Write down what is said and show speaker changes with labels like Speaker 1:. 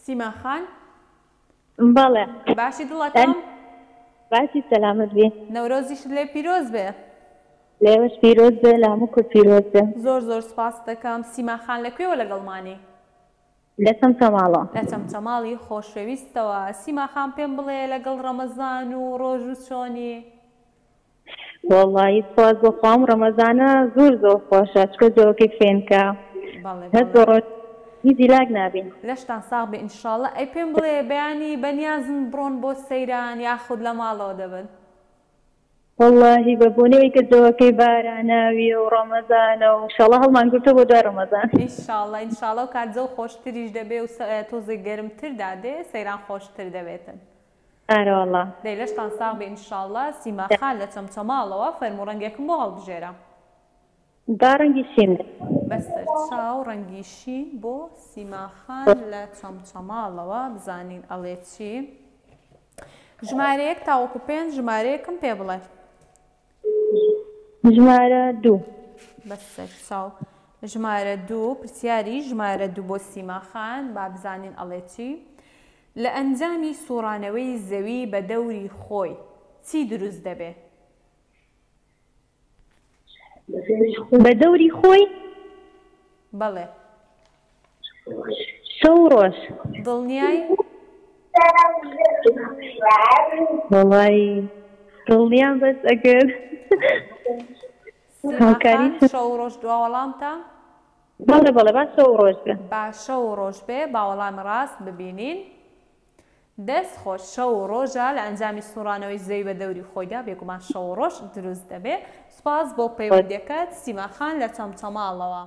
Speaker 1: سیما خان.
Speaker 2: بەڵێ.
Speaker 1: باشی دڵەکەم؟
Speaker 2: باشی سەلامەت بی.
Speaker 1: نەورۆزیشت لێ پیرۆز بێ.
Speaker 2: لێوەش پیرۆز بێ لە هەموو کورد پیرۆز بێ.
Speaker 1: زۆر زۆر سپاست دەکەم. سیما خان لە کوێوە لەگەڵمانی؟
Speaker 2: لە چەمچەماڵەوە.
Speaker 1: لە چەمچەماڵی خۆشەویستەوە. سیما خان پێم بڵێ لەگەڵ ڕەمەزان و ڕۆژوو چۆنی؟
Speaker 2: وەڵایی سوپاس بۆ خوا ئەم ڕەمەزانە زۆر زۆر خۆشە چکە جەوەکەی فێنکە
Speaker 1: بەڵێ
Speaker 2: هەست
Speaker 1: بەڵێ.
Speaker 2: بە ڕۆژ هیچ هیلاک نابین.
Speaker 1: لەشتان ساغ بێ ان شاء اللە ئەی پێم بڵێ بەیانی بەنیازن بڕۆن بۆ سەیران یاخود لە ماڵەوە دەبن؟
Speaker 2: وەڵاهی بە بۆنەی کە جەوەکەی باراناویە و ڕەمەزانە و ئیشەڵا هەڵمان گرتوە بۆ دوای ڕەمەزان.
Speaker 1: ئیشاڵا ئینشاڵا ئەو کات جەو خۆشتریش دەبێ و تۆزێک گەرمتر دادێ سەیران خۆشتر دەبێتن.
Speaker 2: ئارەوەڵا.
Speaker 1: دەی لەشتان ساغ بێ ان شاءاللە. سیما خان لە چەمچەماڵەوە فەرموو ڕەنگێکم بۆ هەڵبژێرە.
Speaker 2: با ڕەنگی شین بێ.
Speaker 1: بەسەر چاو ڕەنگی شین بۆ سیما خان لە چەمچەماڵەوە بزانین ئەڵێ چی. ژمارەیەک تاوەکو پێنج ژمارەیەکم پێ بڵێ.
Speaker 2: ژمارە دوو.
Speaker 1: بەسەر چاو ژمارە دوو پرسیاری ژمارە دوو بۆ سیما خان با بزانین ئەڵێ چی. لە ئەنجامی سوڕانەوەی زەوی بە دەوری خۆی چی دروست دەبێ؟
Speaker 2: بە دەوری خۆی؟
Speaker 1: بەڵێ.
Speaker 2: شەو و ڕۆژ.
Speaker 1: دڵنیای؟
Speaker 2: وەڵایی دڵنیام بەس ئەگەر
Speaker 1: سیما
Speaker 2: هاوکاری
Speaker 1: خان شەو و ڕۆژ دوا وەڵامتە؟
Speaker 2: بەڵێ بەڵێ با شەو و ڕۆژ بێ.
Speaker 1: با شەو و ڕۆژ بێ با وەڵامی ڕاست ببینین. دەست خۆش شەو و ڕۆژە لە ئەنجامی سوڕانەوەی زەوی بە دەوری خۆیدا بێگومان شەو و ڕۆژ دروست دەبێ سوپاس بۆ پەیوەندیەکەت سیما خان لە چەمچەماڵەوە.